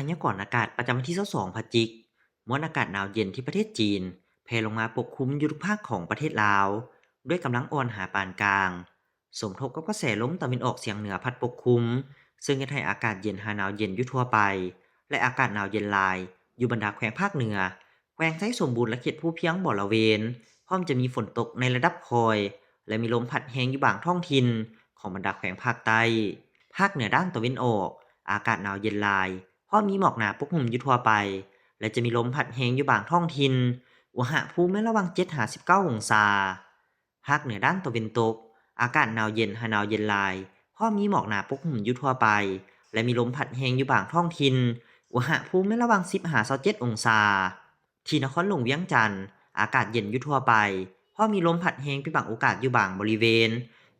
ພະຍາກອນອາກາດປະຈຳວັນທີຊາວສອງພະຈິກ, ມວນອາກາດໜາວເຢັນທີ່ປະເທດຈີນ ແຜ່ລົງມາປົກຄຸມຢູ່ທຸກພາກຂອງປະເທດລາວ ດ້ວຍກຳລັງອ່ອນຫາປານກາງ, ສົມທົບກັບກະແສລົມຕາເວັນອອກສຽງເໜືອພັດປົກຄຸມ, ເຊິ່ງເຮັດໃຫ້ອາກາດເຢັນຫາໜາວເຢັນຢູ່ທົ່ວໄປ ແລະ ອາກາດໜາວເຢັນຫຼາຍ ຢູ່ບັນດາແຂວງພາກເໜືອ, ແຂວງໄຊສົມບູນ ແລະ ເຂດພູພຽງບໍລະເວນ, ພ້ອມຈະມີຝົນຕົກໃນລະດັບຄ່ອຍ ແລະ ມີລົມພັດແຮງຢູ່ບາງທ້ອງຖິ່ນຂອງບັນດາແຂວງພາກໃຕ້. ພາກເໜືອດ້ານຕາເວັນອອກ, ອາກາດໜາວເຢັນຫຼາຍ, ພ້ອມມີໝອກໜາປົກຫຸ້ມຢູ່ທົ່ວໄປ ແລະ ຈະມີລົມພັດແຮງຢູ່ບາງທ້ອງຖິ່ນ, ອຸນຫະພູມໃນລະຫວ່າງເຈັດຫາສິບເກົ້າອົງສາ. ພາກເໜືອດ້ານຕາເວັນຕົກ, ອາກາດໜາວເຢັນຫາໜາວເຢັນຫຼາຍ, ພ້ອມມີໝອກໜາປົກຫຸ້ມຢູ່ທົ່ວໄປ ແລະ ມີລົມພັດແຮງຢູ່ບາງທ້ອງຖິ່ນ, ອຸນຫະພູມໃນລະຫວ່າງສິບຫາຊາວເຈັດອົງສາ. ທີ່ນະຄອນຫຼວງວຽງຈັນ, ອາກາດເຢັນຢູ່ທົ່ວໄປ, ພ້ອມມີລົມພັດແຮງເປັນບາງໂອກາດຢູ່ບາງບໍລິເວນ,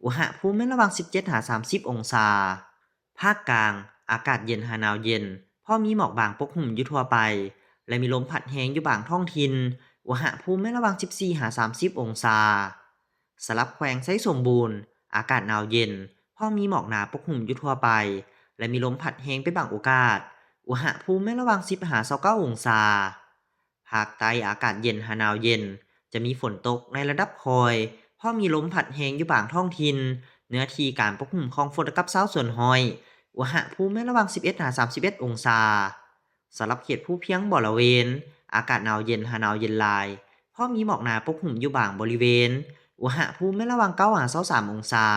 ອຸນຫະພູມໃນລະຫວ່າງສິບເຈັດຫາສາມສິບອົງສາ. ພາກກາງ, ອາກາດເຢັນຫາໜາວເຢັນ, ພໍມີໝອກບາງປົກຫຸ້ມຢູ່ທົ່ວໄປ ແລະ ມີລົມພັດແຮງຢູ່ບາງທ້ອງຖິ່ນ, ອຸນຫະພູມໃນລະຫວ່າງສິບສີ່ຫາສາມສິບອົງສາ. ສຳລັບແຂວງໄຊສົມບູນ, ອາກາດໜາວເຢັນ, ພໍມີໝອກໜາປົກຫຸ້ມຢູ່ທົ່ວໄປ ແລະ ມີລົມພັດແຮງເປັນບາງໂອກາດ, ອຸນຫະພູມໃນລະຫວ່າງສິບຫາຊາວເກົ້າອົງສາ. ພາກໃຕ້ອາກາດເຢັນຫາໜາວເຢັນ, ຈະມີຝົນຕົກໃນລະດັບຄ່ອຍ, ພໍມີລົມພັດແຮງຢູ່ບາງທ້ອງຖິ່ນ, ເນື້ອທີ່ການປົກຄຸມຂອງຝົນລະດັບຊາວສ່ວນຮ້ອຍ, ອຸນຫະພູມໃນລະຫວ່າງສິບເອັດຫາສາມສິບເອັດອົງສາ. ສຳລັບເຂດພູພຽງບໍລະເວນ, ອາກາດໜາວເຢັນຫາໜາວເຢັນຫຼາຍ, ພໍມີໝອກໜາປົກຫຸ້ມຢູ່ບາງບໍລິເວນ, ອຸນຫະພູມໃນລະຫວ່າງເກົ້າຫາຊາວສາມອົງສາ.